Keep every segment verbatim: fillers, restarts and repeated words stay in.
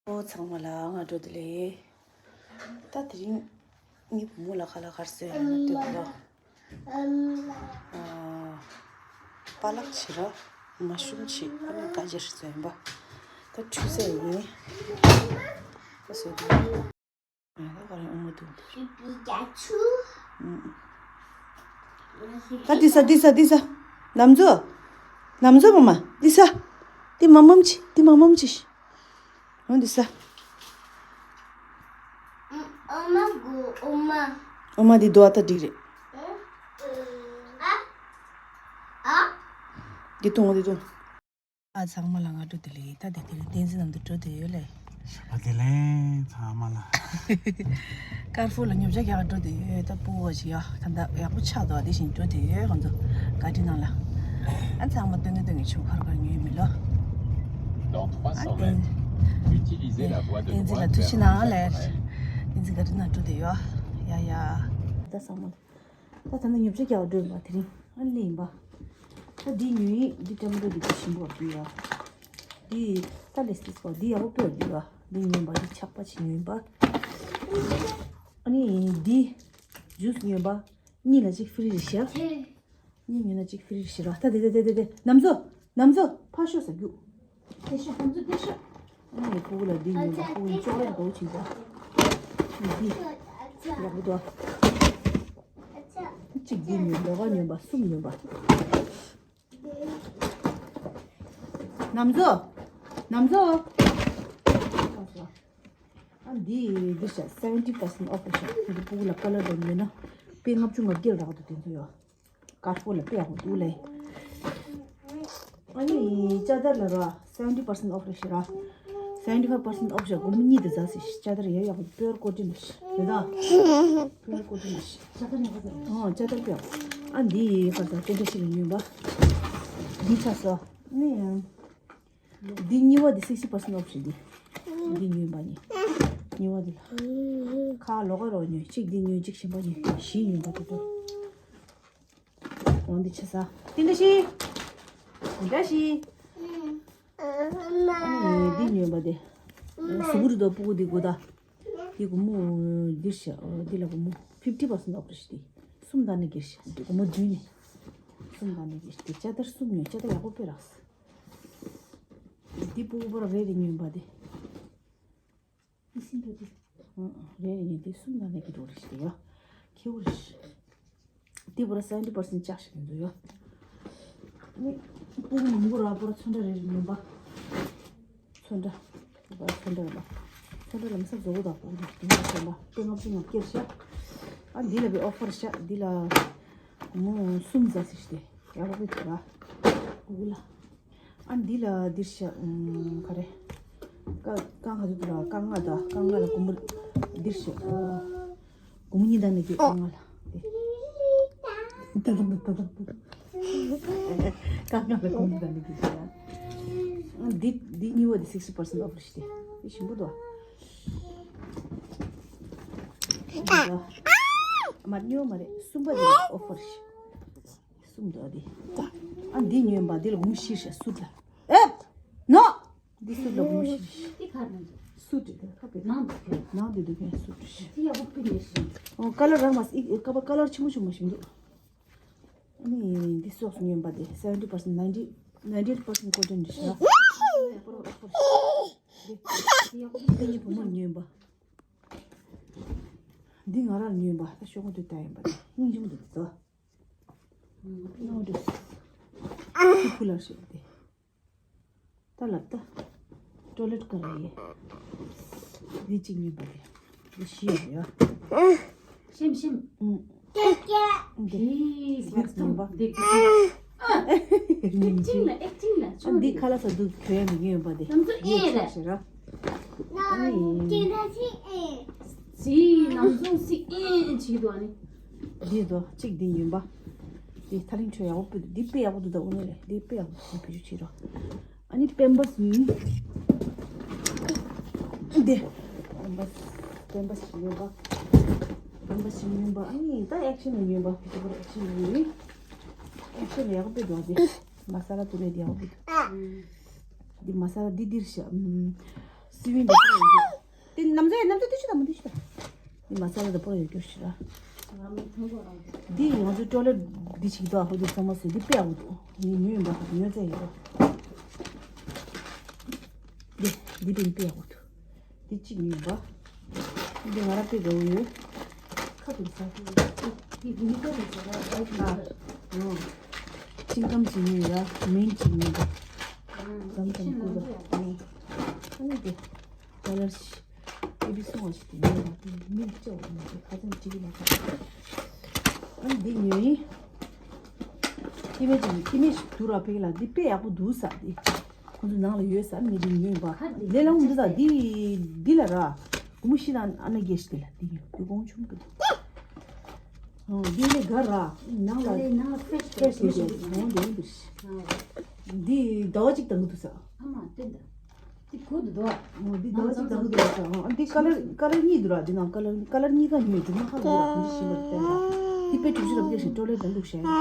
ཨོ་ཚང་མ་ལ་སྔ་དྲོ་བདེ་ལེགས། ད་དེ་རིང་ངའི་བུ་མོ་ལ་ཁ་ལག་ག་རེ་བཟོས་ཡོད་ན་ལྟོས་ལོ། ཨ། པ་ལག་བྱེད་ར། མ་ཤུམ་བྱེད། ཨ་ནི་ག་ཅེར་བཟོས་ཡིན་པ། ད་འཁྲུད་ཟས་ཡིན། ད་བཟོས་འདུག་ང་ལ་ག་རེ་ཨོ་མ་འདུག་ད་འདི་ཟ། འདི་ཟ། འདི་ཟ། ནམ་ཛོ། ནམ་ཛོ། མ་མ་འདི་ཟ། འདི་མ་མམ་ཆི། འདི་མ་མམ་ཆི། འོ་འདི་ཟ། ཨོ་མ་གོ་ཨོ་མ། ཨོ་མ་འདི་དོ་ཨ་ད་འགྲིག་རེད། ཨ། ཨ། འདི་འཐུང་འདི་འཐུང་། ཨ་ཚང་མ་ལ་སྔ་དྲོ་བདེ་ལེགས། ད་དེ་དེ་རིང་བསྟན་འཛིན་ནང་དུ་འགྲོ་བསྡད་ཡོད་ལེ། ཞོགས་པ་བདེ་ལེགས་ཚང་མ་ལ། ཀར་ཕོར་ལ་ཉོ་ཆ་རྒྱག་འགྲོ་བསྡད་ཡོད། ད་སྤུ་བོ་ཅིག་ཡ་ད་ད་ཡག་པོ་ཆགས་འདུག་དེ་བཞིན་འགྲོ་བསྡད་ཡོད་ཁོང་ཚོ་ག་ཏི་ནང་ལ། ཨ་ཚང་མ་སྟོན་གི་སྟོན་གི་ཆུ་ཁར་ཁར་ཉོས་མི་ལོ། Dans trois cents mètres, utilisez la voie de droite vers le musée Gray. བསྟན་འཛིན་ལ་ཐུགས་ཆེ་གནང་ལེ། བསྟན་འཛིན་ག་ཏི་ནང་འགྲོ་བསྡད་ཡོད་ཡ་ཡ། ད་ཚང་མ། ད་ད་ནི་ཉོ་ཆ་རྒྱག་འགྲོ་ཡིན་པ་དེ་རིང་ཨ་ནི་ཡིན་པ། ད་འདི་ཉོས་ཡིན། འདི་ཊ་མ་ཊོ་འདི་འདི་ཞིམ་པོ་བ་འདི་ཡ། འདི་ད་ལེ་སི་སི་པ་འདི་ཡག་པོ་སྤོས་འདི་ཡ། འདི་ཉོས་པ་འདི་ཆག་པ་ཅིག་ཉོས་ཡིན་པ། ཨ་ནི་འདི་ཇུས་ཉོས་པ་གཉིས་ལ་གཅིག་ཧྥི་རི་རེད་ཤག་གཉིས་ཉོས་ན་གཅིག་ཧྥི་རི་རེད་ཤག་ད་དེ་དེ་དེ་དེ་དེ་ནམ་ཛོ། ནམ་ཛོ། ཕར་ཤོག་ཟ་རྒྱུ། དེ་ཤོག་ནམ་ཛོ་དེ་ཤོག་ཨ་ནི་ཕྲུ་གུ་ལ་འདི་ཉོས་པ། ཕྲུ་གུ་ལ་ཅོག་ལེ་ཊི་འདྲ་བོ་བྱིན་པ། འདི་ཡག་པོ་འདུག་གཅིག་འདི་ཉོས། ལོགས་ཀ་ཉོས་པ་གསུམ་ཉོས་པ། ནམ་ཛོ། ནམ་ཛོ། ཨ་འདི་འདི་ཤག seventy percent off རེད་ཤག་འདི་ཕྲུ་གུ་ལ་ཀ་ལར་འདྲ་ཉོས་ན་དཔེ་ལྔ་བཅུ་ང་བརྒྱད་རག་འདུག་དེ་ཚོ་ཡོད། ཀར་ཕོར་ལ་དཔེ་ཡག་པོ་འདུག་ལེ། ཨ་ནི་ཅ་དར་ལ་ར་seventy percent off རེད་ཤག་ར། seventy five percent off ཤག་སྒོར་མོ་གཉིས་དེ་ཟ་ཟེར་ཤག་ཅ་དར་ཡ་ཡག་པོ་པོར་ཀོ་ཊིན་ལ་ཤག་རེད་ད། པོར་ཀོ་ཊིན་ལ་ཤག་ཅ་དར་ཡག་པོ་ཟ། ཨོ་ཅ་དར་དཔེ་ཡག་པོ། ཨ་འདི་ཁ་ས་དེ་འདྲ་ཞིག་ལ་ཉོས་པ། འདི་ཆ་ས་ནི། འདི་གཉིས་པ་འདི་sixty percent off ཞིག་འདི། འདི་ཉོས་པ་ནི། གཉིས་པ་འདི་ལ། ཁ་ལོག་ག་རོགས་ཉོས། གཅིག་འདི་ཉོས། གཅིག་གཞན་པ་ཉོས། བཞི་ཉོས་པ་དེ་ལྟར། འོ་འདི་ཆ་ས། དེ་འདྲ་ཞིག་དེ་འདྲ་ཞིག་ཨ་ནི་འདི་ཉོས་པ་དེ། གཟུགས་པོ་རི་དོ་སྤུ་གུ་འདི་དགོས་ད། འདི་སྒོར་མོ་འདིར་བྱ། འདི་ལ་སྒོར་མོ་fifty percent off རེད་ཤག་འདི་གསུམ་དང་ནི་འགྱུར་ཤག་འདི་སྒོར་མོ་བདུན་ནི། གསུམ་དང་ནི་འགྱུར་ཤག་འདི་ཅ་དར་གསུམ་ཉོས། ཅ་དར་ཡག་པོ་དཔེ་རག་སོང་། འདི་སྤུ་གུ་པར་རེ་རེ་ཉོས་པ་དེ། ཨ་རེ་རེ་ཉོས་དེ་གསུམ་དང་ནི་འགྱུར་རོ་རེ་ཤག་འདི་ཡ། ཁེའུ་རེ་ཤག་འདི་པར་seventy percent ཆག་ཤག་འདི་ཚོ་ཡ། ནི་སྤུ་གུ་མང་པོ་རག་པར་ཚོན་ཁྲ་རེ་རེ་ཉོས་པ། ཚོན་ཁྲ། ཚོན་ཁྲ་ལ། ཚོན་ཁྲ་ལ་མི་ས་བཟོ་བོ་དང་པོ་དང་དེ་འདྲ་བྱས་པ་དཔེ་ལྔ་བཅུ་ང་བརྒྱད་ཤག་ཨ་འདི་ལ་བའི་ཨོ་ཕར་ཤག་འདི་ལ་སྒོར་མོ་གསུམ་ཟ་ཟེར་ཏེ་ཡག་པོ་དཔེ་དེ་ར། གུ་གུ་ལ། ཨ་འདི་ལ་འདིར་ཤག་ག་རེ། ཀ་ཀ་ག་ཚོད་དུ་ལ་ཀ་ལྔ་དང་ཀ་ལྔ་ལ་སྒོར་མོ་འདིར་ཤག་སྒོར་མོ་གཉིས་དང་ནི་གི་ཀ་ལྔ་ལ། དེ། ད་ད་ད་ད་ད། ཀ་ལྔ་ལ་སྒོར་མོ་གཉིས་དང་ནི་གི་ཀ་ལྔ། འདི་འདི་གཉིས་པ་འདི་sixty percent off རེད་ཤག་འདི་ཞིམ་པོ་འདུག་མ་ཉོ་མ་རེད། གསུམ་པ་འདི་ཨོ་ཕར་ཤག་གསུམ་འདུག་འདི། ཨ་འདི་ཉོས་པ་འདི་ལ་སྒོར་མོ་བཞི་ཤག་སུ་ད། ཨེ། ནོ། འདི་སུ་ལ་སྒོར་མོ་བཞི་ཤག་སུ་ད་ཁ་པེ་ནང་དུ་ཁྱོད་ནང་དུ་འདུག་ཁྱོད་སུ་ད་ཤག་འདི་ཡག་པོ་ཕིག་ནས་ཤག་ཨོ་ཀ་ལར་རང་མ་ཨི་ཀ་པ་ཀ་ལར་ཆི་མོ་ཆི་མོ་ཞིག་འདུག་ཨ་ནི་འདི་སོགས་སུ་ཉོས་པ་དེ་seventy percent ninety ninety eight percent ཀོ་ཊོན་རེད་ཤག་འདི་ཡག་པོ་ཕིག་ནས་བུ་མོར་ཉོས་པ། འདི་ང་རང་ཉོས་པ་ད་ཤོག་གུ་དུ་ལྟ་ཡིན་པ་དེ་སྙིང་རྗེ་མོ་འདུག་དེ་ཚོ། ནོ་རེད། ཁུ་ཁུ་ལ་ཞིག་དེ། ད་ལབ་ད། ཊོ་ལེཊ་ཀ་ར་ཡེ། འདི་གཅིག་ཉོས་པ་རེད། འདི་བཞི་ཡོད་རེད་ཡ། ཤིམ་ཤིམ། ཨུང་། ཀྱ་ཀྱ། འདི། ཧེ་འདི་ཉོས་པ། འདི་ཀྱ་ཀྱ། ཨེག་ཅིང་ལ་ཨེག་ཅིང་ལ་ཨ་འདི་ཁ་ལག་ཟ་དུས་གྱོན་ཡ་མི་ཉོས་པ་དེ། ལམ་ཚོ་འདི་ཨེ་ཆགས་རེད། ཤེ་ར། ཨ་ནི། ཟི་ནང་སོང་སི་ཨེ་བྱེད་འདུག་ཨ་ནི། འདི་དོ་གཅིག་འདི་ཉོས་པ། འདི་ཐ་ལིང་ཁྲོད་ཡག་པོ་སྤུ་འདི་དཔེ་ཡག་པོ་འདུག་ད་དངོས་གནས་རེད། འདི་དཔེ་ཡག་པོ་འདུག་བེད་སྤྱོད་བྱེད་རོགས། ཨ་ནི་པེམ་པར་སི་ཉོས། འདི། པེམ་པར་སི་པེམ་པར་སི་ཉོས་པ། པེམ་པར་སི་ཉོས་པ་ཨ་ནི་ད་ཨེག་ཤན་ལ་ཉོས་པ། བེ་ཅི་ཀར་ཨེག་ཤན་ལ་ཉོས། ཨེག་ཤན་ལ་ཡག་པོ་འདུག་འདི། མ་ས་ལ་དེ་ལས་འདི་ཡག་པོ་འདུག་འདི་མ་ས་ལ་འདི་འདིར་ཤ། ཨམ། རྩི་བིང་འདི་པོ་ཡོད་རྒྱུ། དེ་ནམ་ཟས་ནམ་ཟས་དུ་ཤི་ད་མི་དུ་ཤི་ད། འདི་མ་ས་ལ་འདི་པོ་ཡོད་རྒྱུ་ཤི་ར། འདི་ང་ཚོའི་ཀྲོ་ལེ་འདི་ཞིག་ད་ཧོ་འདི་ཚང་མ་ཟོས་འདི་དཔེ་ཡག་པོ་འདུག་ངས་ཉོས་ཡིན་པ་ཁ་ཉོས་ཚད་ཡོད། འདི་འདི་དཔེ་དཔེ་ཡག་པོ་འདུག་འདི་གཅིག་ཉོས་པ། འདི་ང་ར་དཔེ་དགའ་བོ་ཡོད། ཁ་དུ་ཟ་ཁུ། འདི་འདི་ཀ་དུ་ཟ་ར་ཨའི་ཁུ། ཨ། ཨོ། ཤིང་སྐམ་ཅིག་ཉོས་ཡ། མིན་ཅིག་ཉོས་པ། ཨ། ཙམ་ཙམ་ཁུ་ཟ། ཨ། ཨ་ནི་དེ། ཀ་ལར་ཤི། ཨེ་བི་སོང་བ་ཞིག་དེ་ཉོས་ཡ། དེ་མིན་ཅོ་ཉོས་ཏེ་ཁ་ཙམ་ཅིག་ལ་ཁ། ཨ་ནི་འདི་ཉོས་ཡིན། ཁྱི་མེད་ཅིག་ཁྱི་མེད་ཞིག་འདུག་ར་ཕེག་ལ་འདི་དཔེ་ཡག་པོ་འདུག་ས་འདི། ཁོ་ཚོ་ནང་ལ་ཡོད་ས་མི་འདི་ཉོས་པ། ལས་ལ་འུ་འདི་དང་འདི་འདི་ལ་ར། སྒོར་མོ་བཞི་དང་ཨ་ན་བརྒྱད་ཞིག་དེ་ལ་འདི་ཡོད་འདི་གོང་ཆུང་གི་འདུག་ཨོ་འདི་ནི་ག་ར་ནང་ལ་ནང་ལ་ཕེ་ཤི་ཕེ་ཤི་དེ་འོང་འདི་འདི་ཞིག་འདི་ཟླ་བ་གཅིག་དང་གི་འདུག་ས། ཨ་མ་བསྟན་ད། དེ་གོ་འདུག་དོ། འོ་འདི་ཟླ་བ་གཅིག་དང་གི་འདུག་ས། འོ་འདི་ཀ་ལར་ཀ་ལར་གཉིས་འདུག་ར། འདི་ནང་ཀ་ལར་ཀ་ལར་གཉིས་ཀ་ཉོས་འདུག་མ་ཁ་འདུག་ར། འདི་ཤི་བར་བསྟན་ད། འདི་དཔེ་གྲུ་བཞི་རབ་རྒྱས་ཤིང་ཀྲོ་ལེ་ད་འདུག་ཤ་ཡ་འདི།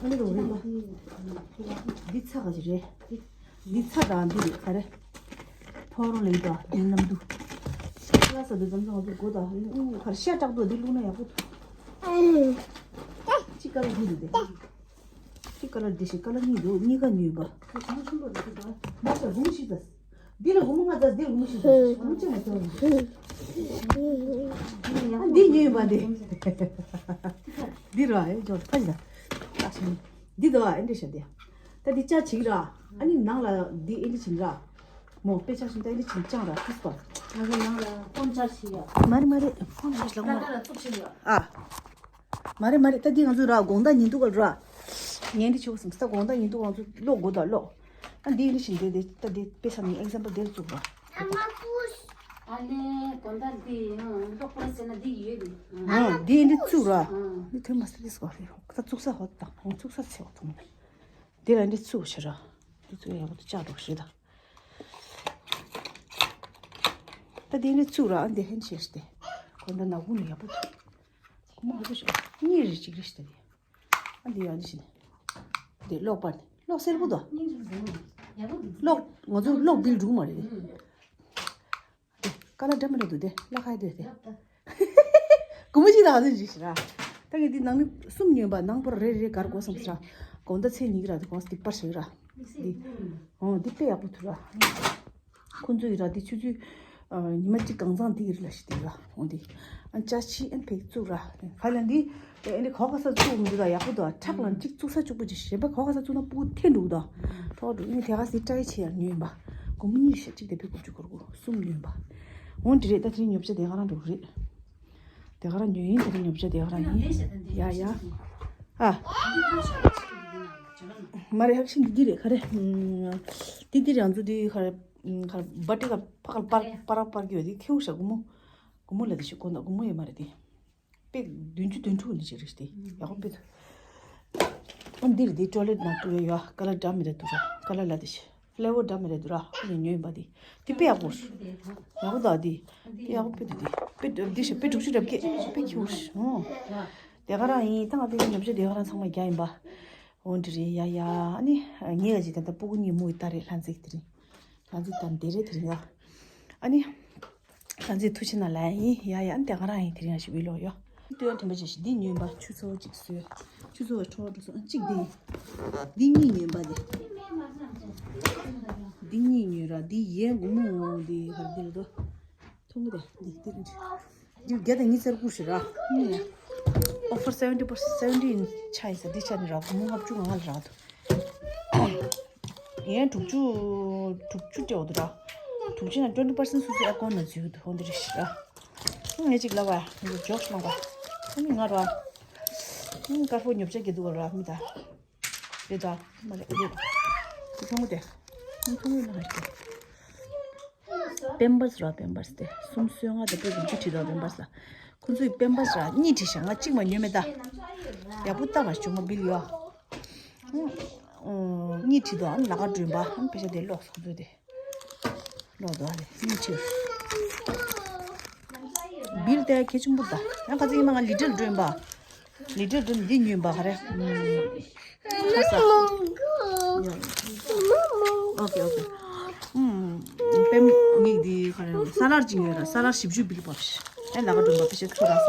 ཨ་ནི་རོ་རེད་ལ། འདི་ཚ་ག་ཅི་རེད། འདི་ཚ་དང་འདི་རེད་ག་རེ། ཕོ་རོ་ལེ་ད་འདི་ནམ་འདུག་ཁ་ས་འདི་ཙམ་ཙམ་འདི་གོ་ད་ཨུ་ཁར་ཤ་སྐྲག་འདུག་འདི་བླུགས་ན་ཡག་པོ་འདུག་ཅི་ཀ་ལར་འདི་རེད་དེ། ཅི་ཀ་ལར་འདི་ཞིག་ཀ་ལར་གཉིས་འདུག་གཉིས་ཀ་ཉོས་པ། གང་ཆུང་པོ་རེད་ཟེར་ད། མ་ཤ་སྒོར་མོ་ཞིག་ཟ། འདི་ལ་སྒོར་མོ་ལྔ་ཟ་འདི་ལ་སྒོར་མོ་ཞིག་ཟ་སྒོར་མོ་ཅི་མ་ཟ། ཨ་འདི་ཉོས་པ་འདི། འདི་ར་ཨེ་ཇོ་ཕ་ཞིག་ཟ། འདི་དོ་ཨ་འདི་ཤ་འདི། ད་འདི་ཅ་ཆིག་ར། ཨ་ནི་ནང་ལ་འདི་ཨེ་འདི་ཆིག་ར། མོ་དཔེ་ཆ་ཤིང་ད་ཨེ་འདི་ཆིག་ཅང་ར་ཐུས་པ། ང་གི་ནང་ལ་ཕོན་ཆར་ཞིག་ཡ། མ་རེད་མ་རེད་ཕོན་ཆར་ཞིག་ལ་མ་རེད། ཨ། མ་རེད་མ་རེད། ད་འདི་ང་ཚོ་ར་དགོང་དག་ཉིན་དུ་ག་ར། ངས་འདི་ཆོག་སམ་ད་དགོང་དག་ཉིན་དུ་ང་ཚོ་ཀློག་དགོས་ད་ཀློག་ཨ་འདི་ནི་བཞིན་འདི་འདི་ད་འདི་དཔེ་བསམ་ནས་ཨེག་ཛམ་པལ་འདིར་བཙུགས་པ། ཨ་ནི་དགོང་དག་འདི་ཀློག་པ་ཟེར་ན་འདི་ཡོད་འདི། ཨ་འདི་འདི་བཙུགས་ར། འདི་ཐོན་མ་སྲིད་དེ་སྐོར་རེད་ད་བཙུགས་ས་ཧོ་དང་བཙུགས་ས་ཚེ་ཧོ་ཐུང་ནི། འདི་ལ་འདི་བཙུགས་ཤ་ར། འདི་བཙུགས་ཡག་པོ་ད་ལྕགས་འགྲོ་ཤེས་ད། ད་དེ་ནས་ཚུགས་ར་འདི་ཧན་ཆེ་སྟེ། གོ་ད་ནག་པོ་ནི་ཡག་པོ་འདུག་གོ་མ་གོ་ཤེས་གཉིས་རེ་གཅིག་རེ་ཞིག་ད་དེ། ཨ་འདི་ཡང་འདི་ཞིག་ནི། འདི་གློག་པ་ནི་གློག་སེར་པོ་འདུག་གློག་ང་ཚོ་གློག་བིལ་འགྲོ་གི་མ་རེད་དེ། ཀ་ལ་འདྲ་མི་འདྲ་འདུག་དེ་གླ་ཁ་དེ་དེ། སྒོར་མོ་གཅིག་དང་ཨ་ཙི་ཞིག་ར། ད་ངས་འདི་ནང་མི་གསུམ་ཉོས་པ་ནང་པོར་རེ་རེ་གར་དགོས་བསམ་ས་ར། དགོང་དག་ཚེས་གཉིས་ཀྱི་ར་དེ་དགོངས་སེ་འདི་པར་བྱས་ར། འདི། འོ་འདི་དཔེ་ཡག་པོ་འདུག་ར། ཁོ་ཚོ་ཡི་ར་འདི་ཆུ་ཚོད། ཉི་མ་གཅིག་གང་ཚང་འདི་ཡི་རི་ལ་ཞིག་འདི་ར་འོ་འདི། ཨན་ཅ་ཆི་ཨན་ཕེག་བཙུགས་ར། ཧ་ལ་འདི། ཨེ་འདི་གོ་ག་ས་བཙུགས་མི་འདུག་ད་ཡག་པོ་འདུག་ཁྲག་ལ་གཅིག་བཙུགས་ས་བཅུག་པོ་ཅིག་གཞན་པ་གོ་ག་ས་བཙུགས་ན་སྤུ་གུ་འཐེན་འགྲོ་གི་འདུག་ཐོག་འགྲོ་ངས་དེ་ག་སི་ཏྲའི་ཆེ་ཡར་ཉོས་ཡིན་པ། སྒོར་མོ་གཉིས་ཤ་གཅིག་དེ་ཕེག་དགུ་བཅུ་གོ་དགུ་གསུམ་ཉོས་ཡིན་པ། འོ་འདི་རེད་ད་དེ་རིང་ཉོ་ཆ་དེ་ག་རང་འགྲོ་གི་རེད། དེ་ག་རང་ཉོས་ཡིན་དེ་རིང་ཉོ་ཆ་དེ་ག་རང་ཡིན། ཡ་ཡ། ཨ། མ་རེད་ཧ་ཤིན་འདི་འདི་རེད་ག་རེ། འདི་འདི་རང་ཚོ་འདི་ག་རེ། ག་རེ་བ་ཏི་ཀ་ཕ་ཁ་པར་པར་པར་གྱི་ཡོད་འདི་ཁེའུ་ཤ་སྒོར་མོ། སྒོར་མོ་ལ་འདི་ཤི་དགོས་ན་སྒོར་མོ་ཡོད་མ་རེད་འདི། པེག་བདུན་ཅུ་དོན་དྲུག་ནི་ཅིག་རེད་དེ་ཡག་པོ་དཔེ་འདུག་ཨ་འདིར་འདི་ཀྲོ་ལེཊ་ནང་བཏུགས་ཡོད་ཡ་ཀ་ལར་འདྲ་མི་འདྲ་འདུག་ར་ཀ་ལར་ལ་དེ་ཤི་ཕི་ལེ་ཝར་འདྲ་མི་འདྲ་འདུག་ར་ཁོ་ནས་ཉོས་ཡིན་པ་དེ་དེ་དཔེ་ཡག་པོ་ཡག་པོ་འདུག་དེ་དཔེ་ཡག་པོ་དཔེ་འདུག་དེ་དཔེ་འདི་ཤི་དཔེ་དྲུག་ཅུ་རབ་ཀྱི་དཔེ་ཁྱུ་ཧོ་དེ་ག་རང་ཡིན་ད་ང་དེ་ཉོ་ཆ་དེ་ག་རང་ཚང་མ་རྒྱ་ཡིན་པ་འོ་འདི་རེད་ཡ་ཡ་ཨ་ནི་ངས་ལ་ཅིག་ད་ལྟ་སྤུ་གུ་གཉིས་མོ་ཡི་ད་རེད་ལྷ་འཛེག་དེ་རིང་ལྷ་འཛེག་ད་འདི་རེད་དེ་རིང་ཡ་ཨ་ནི། ང་ཚོས་ཐུགས་ཆེ་ན་ལ་ཡིན་ཡ་ཡ་འདི་ག་རང་ཡིན་དེ་རིང་ཞིག་བི་ལོག་ཡོ། ལྟོས་ཡ་དྲན་པ་བྱས་ཤིག་འདི་ཉོས་པ་ཆུ་ཚོད་གཅིག་བཟོས། ཆུ་ཚོད་གྲོགས་འགྲོ་སོང་གཅིག་འདི། འདི་གཉིས་ཉོས་པ་འདི། འདི་གཉིས་ཉོས་ར་འདི་ཡན་སྒོར་མོ་འདི་ག་རེ་འདི་ལ་དོ། ཐོང་གི་དེ་འདི་འདི་འདི། འདི་བརྒྱ་དང་ཉི་ཤུ་རྩ་དགུ་ཞིག་ར། ཨོ་ཕར་སེ་ཝེན་ཊི་པར་སེན་ཊི་སེ་ཝེན་ཊི་ཡིན་ཆ་ཡིན་ས་འདི་ཆ་ནི་ར་སྒོར་མོ་ལྔ་བཅུ་ང་ལྔ་ལ་རག་འདུག་ཡན་དྲུག་ཅུ། དྲུག་ཅུ་སྤྲད་འོ་དུ་ར། དྲུག་ཅུ་ན་ཊུ་ཝེན་ཊི་པར་སེན་ཊི་སུ་སུ་ཨེ་ཀོན་ན་འཛུལ་འདུག་ཧོ་འདི་རེད་ཤི་ར། ངས་ཅིག་ལབ་པ་ངས་ཇོག་སི་གནང་པ། ཨ་ནི་ང་ར། ཨ་ནི་དཀར་པོ་ཉོ་ཆ་གི་འདུག་ར་མི་ད། རེད་ད། མ་རེད་རེད། ཁོ་ཐུང་ངུ་དེ། ཁོ་ཐུང་ངུ་ན་ཧ་ཅི། པེམ་པར་སི་ར་པེམ་པར་སི་དེ་གསུམ་བཟོས་ང་དང་པེ་བདུན་ཅུ་བྲིས་དང་པེམ་པར་སི་ལ། ཁོ་ཚོས་པེམ་པར་སི་ར་གཉིས་བྲིས་ཤག་ང་གཅིག་མ་ཉོས་མེད་ད། ཡག་པོ་ལྟ་བ་བྱུང་བ་བིལ་ཡོད། གཉིས་བྲིས་དང་ལ་ཁ་སྒྲོན་པ་པེ་ཤ་དེ་ལོག་སོང་ཚོད་དེ། ལོག་དོ་ཨ་ལེ་གཉིས་བྲིས། བིལ་དེ་གལ་ཆེན་པོ་ད་ཡང་ཁ་ཚིག་ཡིན་ན་ང་ལི་ཏིལ་སྒྲོན་པ། ལི་ཏིལ་སྒྲོན་འདི་ཉོས་པ་ག་རེ། ཁ་ས། ཨོ་ཀེ་ཨོ་ཀེ། ཨུམ། ངས་འདི་ག་རེ་ས་ལར་ཅིག་ཡོད་ར། ས་ལར་བཞི་བཅུ་བིལ་བབས་ཤིག་ཨེ་ལ་ཀ་འགྲོ་འབབ་ཤིག་ཁྱོད་ར་ས་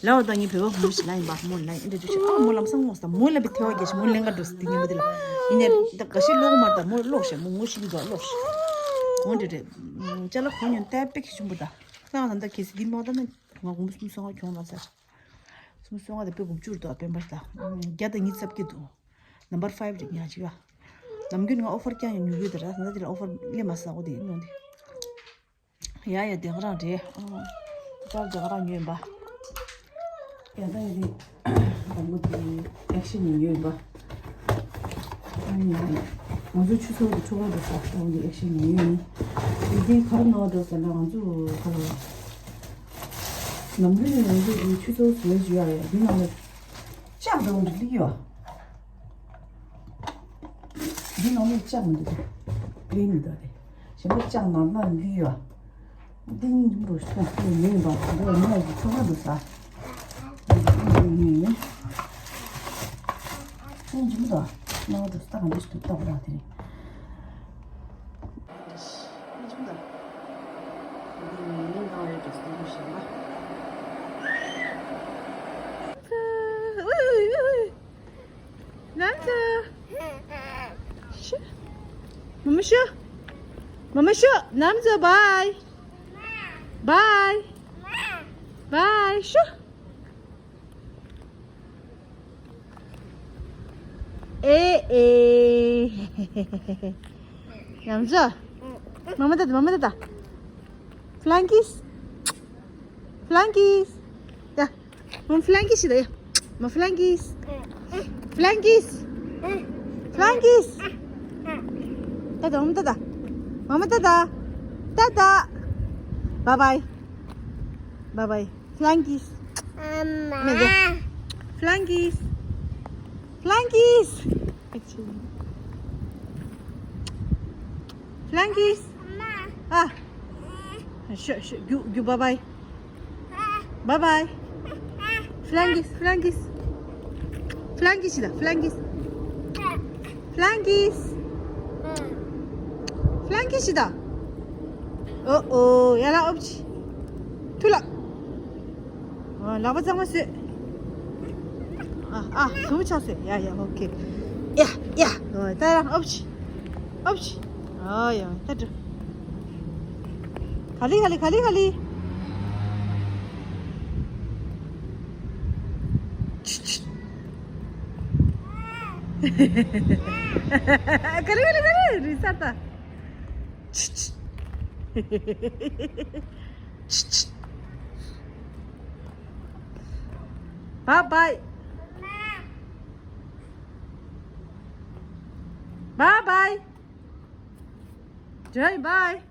ལ་བ་ད་ངའི་བོད་པ་བུ་མོ་ཞིག་ལ་ཡིན་པ་མོ་ལ་ཡིན་འདྲ་ཅིག་ཨ་མོ་ལམ་སང་ངོ་ས་མོ་ལ་བི་ཐེ་བ་རྒྱལ་ཞིག་མོ་ལེན་ག་འགྲོ་ས་འདི་ངའི་མོ་དེ་ལ་ཡིན་ནས་ད་ག་ཤེད་ལོག་མར་ད་མོ་ལོག་ཤེ་མོ་ངོ་ཤེས་ཀྱི་འདུག་ལོག་ཤེ་གོང་འདྲ་རེད། ཅ་ལག་གོང་ཉོན་ཏེ་པེ་ཁི་ཆུང་པོ་ད་ས་ང་ད་ད་གལ་སྲིད་འདི་མོ་ད་ན་ང་གོང་སུམ་སོང་བ་གྱོང་ལ་ཟེར། སུམ་སོང་བ་དེ་དཔེ་དགུ་བཅུ་རེད་དོ། དཔེ་འབར་ད་བརྒྱ་དང་ཉི་ཤུ་རྩ་བརྒྱད་འདུག་ནམ་བར་ཕའིབ་རེད་ཉག་ཅིག་ཡ། ནམ་རྒྱུན་ང་ཨོ་ཕར་རྐྱང་ཡང་ཉོ་གི་ཡོད་ད་ར། ད་དེ་ལ་ཨོ་ཕར་སླེབས་མ་སོང་ཨོ་དེ་ཉོ་འདི། ཡ་ཡ་དེ་ག་རང་རེད། ཨོ། ད་དེ་ག་རང་ཉོས་ཡིན་པ། ཡ་ད་ཡ་དེ་དང་པོ་དེ་ཨེག་ཤན་ཉོས་ཡིན་པ། ང་ཚོ་ཆུ་ཚོད་དུ་ཆུ་བར་དུ་ས་ཨོ་དེ་ཨེག་ཤན་ཉོས་ཡིན། དེ་དེ་ག་རེ་ནོར་འགྲོ་ཟེར་ན་ང་ཚོ་ག་རེ། ནམ་རྒྱུན་ང་ཚོ་འདི་ཆུ་ཚོད་བཟོས་བྱུང་ཡ་རེད། འདི་ནང་ལ་ལྕགས་འདྲ་བོ་འདི་སླེབས་ཡོད། འདི་ནང་ལ་ལྕགས་མི་འདུག་སྟེ། པི་ལེན་མི་འདུག་སྟེ། གཞན་པ་ལྕགས་མར་མར་སླེབས་ཡོད། འདི་གཉིས་འདི་མོ་ཤོག་ཁོ་མེད་པ་འདི་ལ་མི་ལ་གི་ཚོགས་པ་འདུག་ས། འདི་གཉིས་འདུག་ས། ནང་དུ་ལྟ་ག་འདི་ཞིག་ཏུ་ལྟ་བ་དེ་རེད། Namza. Shoo. Mama shoo. Mama shoo. Namza, bye. Bye. Bye. Shoo. Eh, eh. Namza. Mama tata, mama tata. Flying kiss. Flying kiss. Yeah. Mama flying kiss da. Mama flying kiss. Flying kiss. Flying kiss. Tata, mama tata. Mama tata. Tata. Bye bye. Bye bye. Flying kiss. Mama. Flying kiss. Flying kiss. Flying kiss. Mama. Ah. Sure, sure. You, you bye bye. Bye bye. Flying kiss, flying kiss. Flying kiss ད, flying kiss. Flying kiss. Flying kiss ད. ཨོ་ཨོ། ཡ་ལ་ཨོབ་ཆི། ཐུ་ལ། ཨ། ལག་པ་གཙང་མ་བཟོས། ཨ་ཨ། དུམ་ཆགས་བཟོས། ཡ་ཡ། ཨོ་ཁེ། ཡ་ཡ། ཨོ་ད་རང་ཨོབ་ཆི། ཨོབ་ཆི། ཨོ་ཡ། ད་འགྲོ། ག་ལི་ག་ལི་ག་ལི་ག་ལི། ཆི་ཆི། ག་ལི་ག་ལི་ག་ལི། རི་ས་ད། ཆི་ཆི། ཆི་ཆི། Bye bye. Bye bye. Joy, bye.